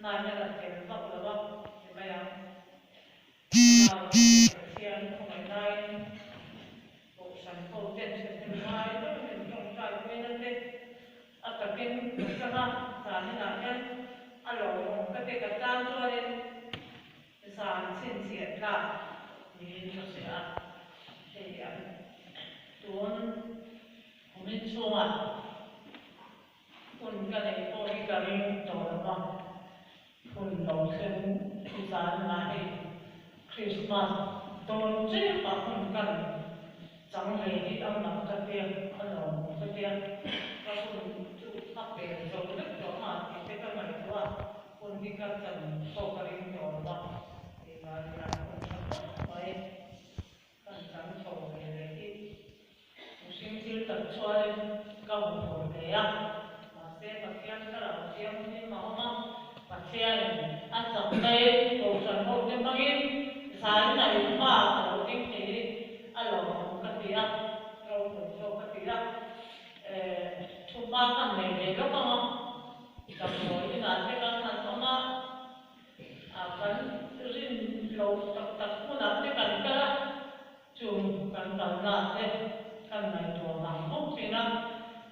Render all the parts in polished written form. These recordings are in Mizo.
Na hian a tel vak lo a ti mai ang. Amah Pathian khawngaihnain Kohhran ho ten thehnem ngai deuh in tawngtai puina te a takin ka chang a, zaninah hian a lawmawm ka ti ka tan chuanin zan chhinchhiah tlak niin ka hria a, hei an tun kumin chhungah Hun ka neih pawh hi ka ring tawh lo va, hun lo thleng hi zan lah hei Christmas dawn chiah ah hun kan chang ve hi a mak ka tia, a lawmawm ka tia, ka hun chu a pel zo vek tawh a tih te ka ngaihtuah a, hun hi ka chan pawh ka ring tawh lo va, hei zan ah hun tha khawp mai. Kan chang chho ve leh hi mihring thil tak chuanin ka hmu phur hle a, mahse Pathian thlarau thianghlim a awm a, Pathianin a chaknain Kohhran hote hmangin zai mai hma ka lo ding thei hi a lawmawm ka ti a, ropui zawk ka ti a, thuhma kan nei ve lawk ang a, damdawi inah te kan han awm a. A kan rin loh tak tak hmunah te kan kal a, chung kan kalna te kan ngaihtuah vang bawk thin a,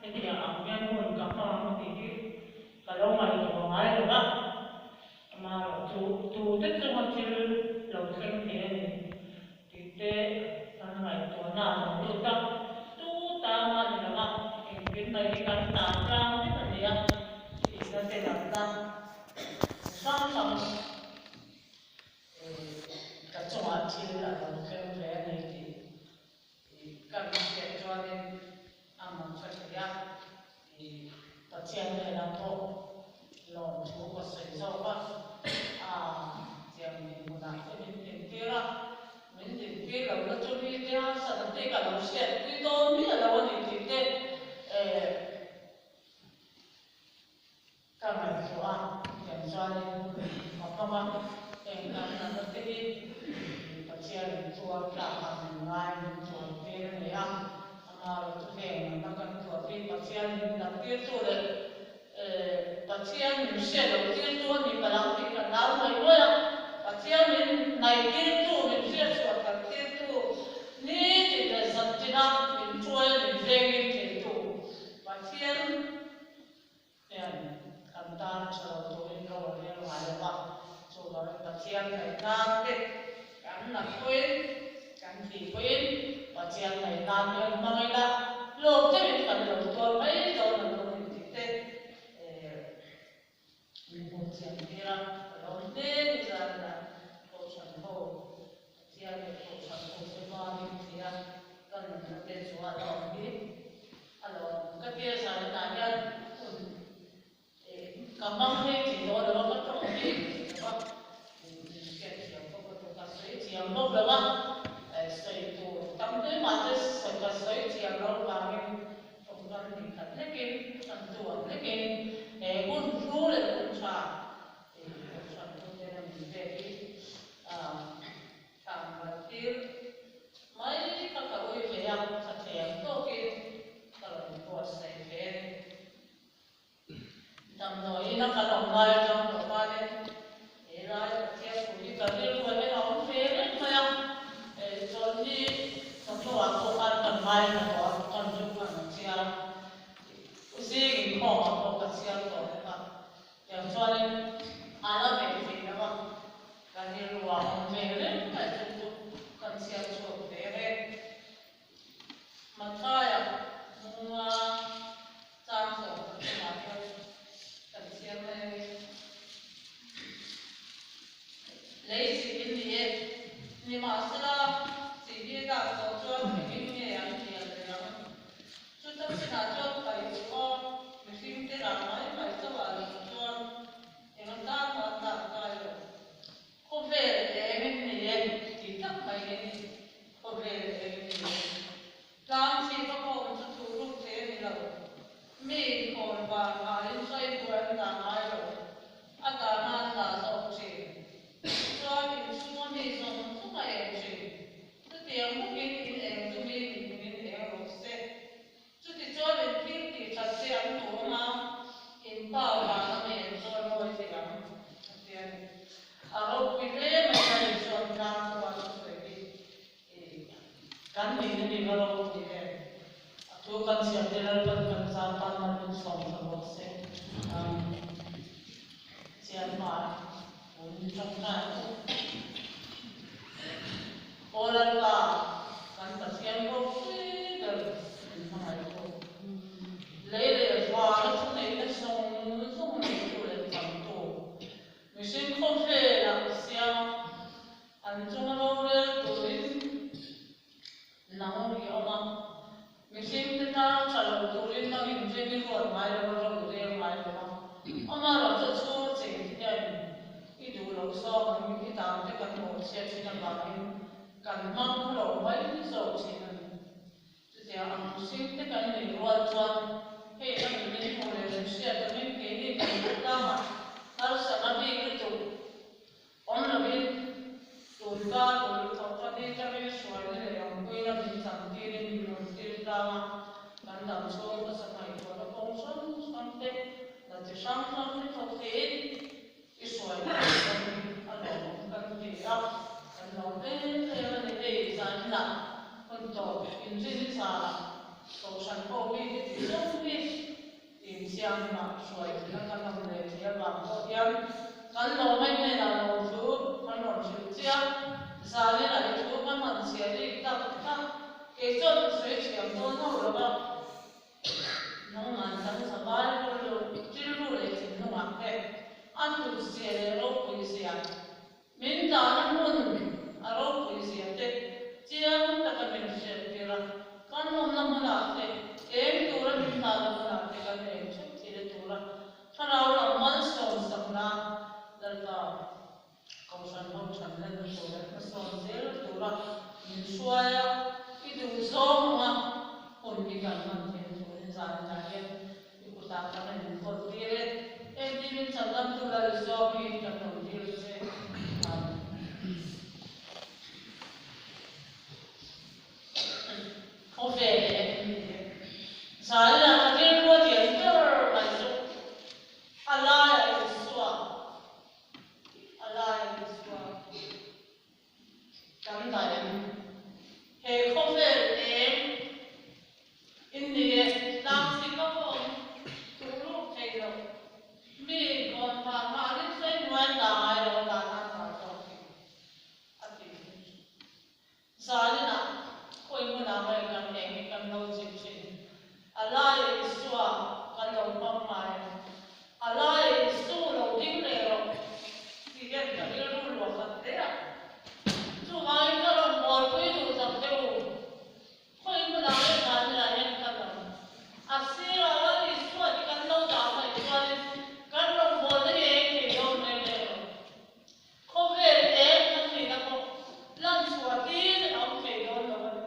hetiang ang hian hmun ka hmang ang tih hi ka lo ngaihtuah ngai lo va, amaherawhchu tute chunga thil lo thleng thei a ni tih te kan ngaihtuahna a lo lut a, tu tana ni lo va, engtin mai hi kan tan tlang vek a ni a, thihna te damna hrang hrang ka chungah thil a lo thleng ve a ni tih kan hriat chuanin a mak ka thei a, Pathian hnenah pawh lawmthu ka sawi zawk a, a chiang dinhmunah te min dintir a, min dintir lo na chu mi te harsatna te ka lo hriatpui dawn miah lo a ni tih te Ka ngaihtuah a, tiang chuanin ka hmang a, eng kan natna te hi Pathianin tuar tlakah min ngai min tuar tir a ni a, amaherawh chu heng natna kan tuar hi Pathian min nat tirtu leh Pathian min hriat loh tirtu a ni palh ang tih ka hlau mai mai a, Pathian min naih tirtu, min hriatchhuah tak tirtu, nitin leh zantina min hruai a min vengin theitu Pathian Hian kan tan tha lo turin ro a rel ngai lo va, chuvangin Pathian ngaih nan te kan nat pawhin, kan thih pawhin Pathian ngaih nan hian hmang ila hlawk deuhin kan lo tuar mai dawn a lo ni tih te min hmuh chian tir a, ka lawm hle ni zan ah Kohhran ho Pathian leh Kohhran ho te hma ding thei a ka nunna te chu a lawm hi a lawm ka tia zaninah hian hun ka hmang phei thei dawn lo a ka tawng phei thei lo a min hriat thiam bawk lo ka sawi thiam bawk lo a sawi tur tam hle mahse ka sawi thiam loh vangin tawngkam hnih khat hlekin an tu ang hlekin he hun hlu leh hun tha Kohhran hmuten a min pek hi thlan ral tir mai kha ka ui ve a, ka thei ang tawkin ka rawn buatsaih ve a ni. Damdawiin a kan awm lai atang tawh khanin he lai Pathian thu hi ka rilru hian a awm ve reng mai a, chawlhni chawhnuah pawh khan kan ngaithla tawh a, kan chu kan chhiar a, zing inkhawmah pawh ka chhiar tawh bawk a. Tiang chuanin a la beih theih loh a, ka rilru a awm ve reng mai chu chu kan chhiar chhuak ve reng. Mathaia munga chang tawh kan chungah hian kan chhiar mai a ni. Lei chi in ni e, nimahsela chi hi lak zawh chuan engin nge an lian ve ang? va ropui em. A thu kan chhiar te Lalpan kan zar tan mal min sawm ta bawk se. Amen. Chian hma hun tangkai u. Aw Lalpa, kan Pathian ropui ber min hmangaih tu. Lei leh vana thu neihna zawng zawng neitu leh changtu, mihring khawvelah i siam a, an chunga rorel turin Nang i awm a, mihringte tan tha lo turin nang inrem i ruat ngai lo a, ro i rel ngai lo a. Amaherawh chu chhung a cheng te hian i duh loh zawng ang i dan te kan bawh chhiat thin avangin kan hmang khaw lo mai zawk thin a ni. Chutiang ang mihringte kan nih rual chuan hei a min hmuh leh min hriat angin keini kan khawtlangah harsatna bik lutuk Awm lovin, tun kar bul thawhṭan hi tangin hruaina leh awmpuina min chantirin min rawn thlir tlang a, kan dam chhung hmasa ngaihtuahna kawng hrang hrang te, hna chi hrang hrang te thawk theiin i hruai theih dawn hi a lawmawm kan ti a, kan lawm em em a ni. Hei zaninah hun tawp inrin zarah Kohhran pawh mite ti zawng hi Insiamna hruai thina kan awm leh thei avang pawh hian kan lawmai hnenah lawmthu kan rawn hrilh chiah. Zanin ah i thu kan rawn chhiah rik tak tak. Kei chuan ka sawi thiam dawn ho lo va, nangman kan zavai rilru rilru leh thinlungah te a hlut zia leh ropui zia Min dahna hmun a ropui zia te chiang taka min hriattir a, kan awmna hmunah te, eng tura min dahna hmunah te kan eng theuh thei na tura thlarau lam malsawm sakna Lalpa Kohhran ho than lenna tur leh hmasawn zel tura min hruai a, i duh zawng anga hun hi kan hman theihna turin zaninah hian I kutah kan a inkawl tir e. Engtin min chhandamtu Lal Isua hmingin kan lo dil che. Amen. Khawvel eng ni e. Zaninah ka rilru a lian ber mai chu a laiah Isua, a laiah Isua kan dah em? He khawvel eng in ni e, tlangchhim a pawh awm thuhruk thei lo, mi kawn vang hah rin sawi hnuai dah ngai lo a dan an dah zawk thin a ti. Zaninah khawi hmunah nge kan eng hi kan lo chim thin? A laiah Isua kan lo hmang ngai a, a laiah Isu lo ding leh rawh tih hian ka rilru luah khat hle a. Chuvangin ka rawn bualpui duh tak che u. Khawi hmunah nge zaninah hian kan awm? A sirah Lal Isua hi kan lo dah mai chuanin kan rawngbawlna hi eng thei dawn reng reng lo. Khawvel eng kan nihna pawh lan chhuah tir a awm thei dawn lo a ni.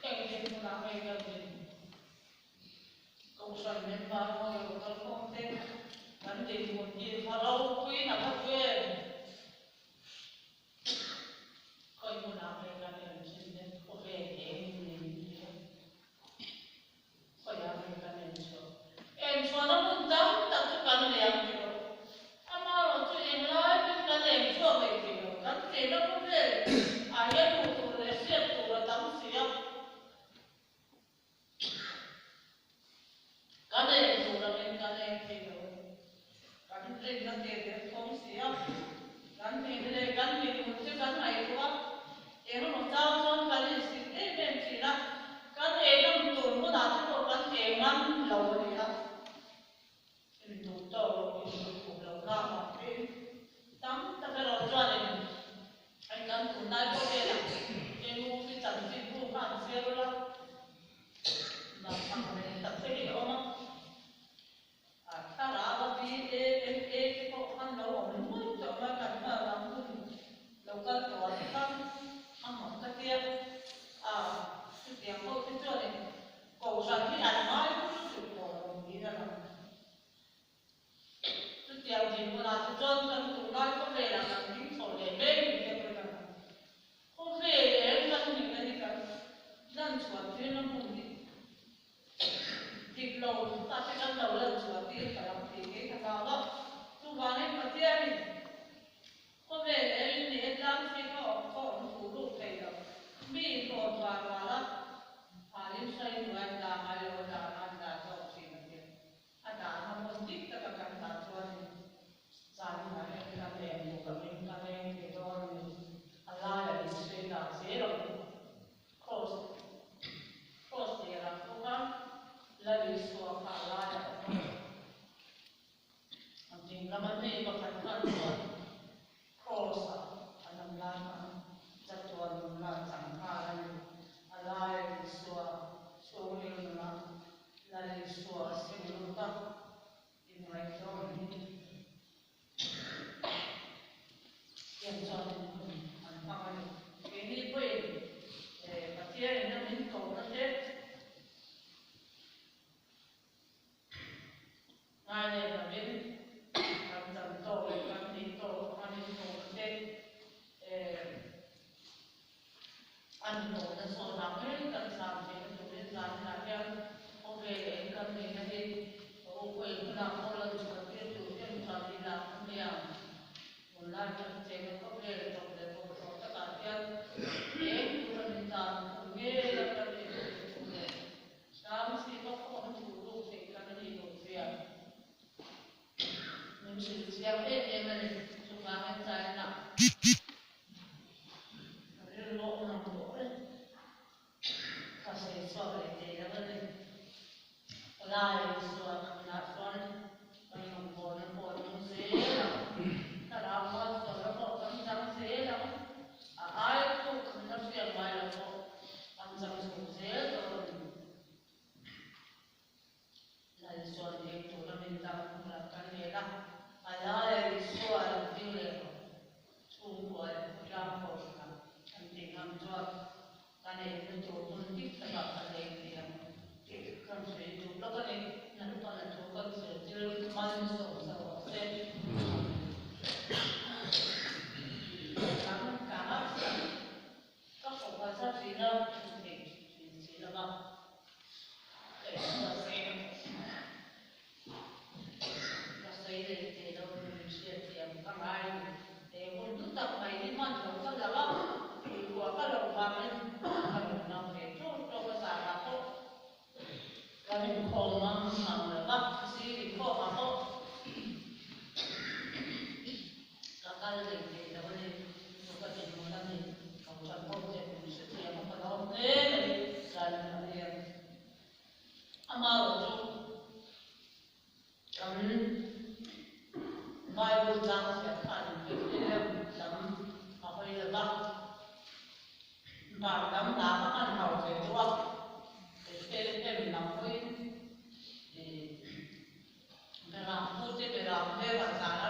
Engtin hmunah nge kan din? Kohhran member ho lo kal khawm te kan dinhmun hi va ropuiin a va hlu em? Khawi hmunah nge kan enchhin te khawvel eng nin hi a? Khawiah nge kan enchhuah? Enchhuahna hmun tam tak chu kan nei ang tih loh. Amaherawh chu englai pawhin kan enchhuak leh thei lo. Kan chenna khawvel ah hian hmuh tur leh hriat tur a tam si a. Kan eng tur angin kan eng thei lo. Kan rinna te leh thawm si a. Kan nihna leh kan dinhmun chu kan ngaihtuah a, engemaw chang chuan kan insit em em thin a, kan eihnawm tur hmunah te pawh kan ei ngam lo a ni a. Induh tawk loh, induh khum lohna avang pawhin tam tak erawh chuanin hei kan tunlai khawvelah movie chanchinbu kha an chhiar ula, mak ang reng tak te hi a awm a. A thlarau a BAMA te pawh khan lo awm nuai tawh mai kan hma lam hun lo kal tawh ah te khan a mak ka tia a chutiang ho te chuanin Kohhran hi an ngai lutuk tawh lo niin a lang. Chutiang dinhmunah te chuan kan tunlai khawvelah kan ding chho leh mek ni te pawhin a lang. Khawvel eng kan nihna hi kan lan chhuah tirna hmun hi Dik lo ta te kan lo lan chhuah tir ka lam tih ngei ka hlau a, chuvangin Pathianin khawvel eng in ni e tlang chhip a awm khaw awm thu ruk thei lo. Mi Ngai leh lovin kan chan tawk leh kan nih tawk anga min tawhna te an tawhna sawnah ngei kan zam theihna turin zaninah hian khawvel eng kan neihna hi ropui hmunah pawh lan chhuah tir tur hian tan i lak a nia. Tunlai kan cheng khawvel tawp leh bawlhhlawh takah hian eng tura min dan hun ngei a kan inhmuh thu leh Ram si bawk awm thu ruk theih kan a nih loh zia min hrilh chiang em em a ni. Chuvangin China rilru awm ang pawh hi ka sawi chhuak leh thei lo a ni. Lai sual hunah chuan kan rawngbawlna pawh a nung zel ang, thlarau malsawmna pawh kan chang zel ang, a ai chu kan la hriat ngai lo pawh kan chang chho zel dawn a ni. Lal chuan eng tura min dang hunah kan ngen a, a laia Isua a lo ding leh rawh. Chhungkua leh khawtlang kohhranah kan tih ngam chuan kan eina tur hmun dik takah kan ei thei ang tih kan sawi duh lawk a ni. Lalpan a thu kan zirtir malsawm sa rawh se. Kan tlang a, ka fapa sa thin a, thu thei thin si lo va, ka inchhuah seng. Ka sawi leh thei lo min hriatthiam ka ngai ni. He hun hlu tak mai hi hman lo ka hlauh a, tuikhuah ka loh vangin ka rawn nang ve ṭawk ṭawk a zanah pawh kan inkhawm mang mang lo va, zing inkhawmah pawh ka kal leh thei lo a ni. Chu ka ti hmun a ni, Kohhran pawh che min hrethiam a ka lawm hle mai, zan a hian. Amaherawhchu kan Bible tlang chhiat khan Bethlehem lam a hawi lo va, van lam hna kha hman hau ve deuh a, Bethlehem lam hawiin Beram pute Beram te van zana.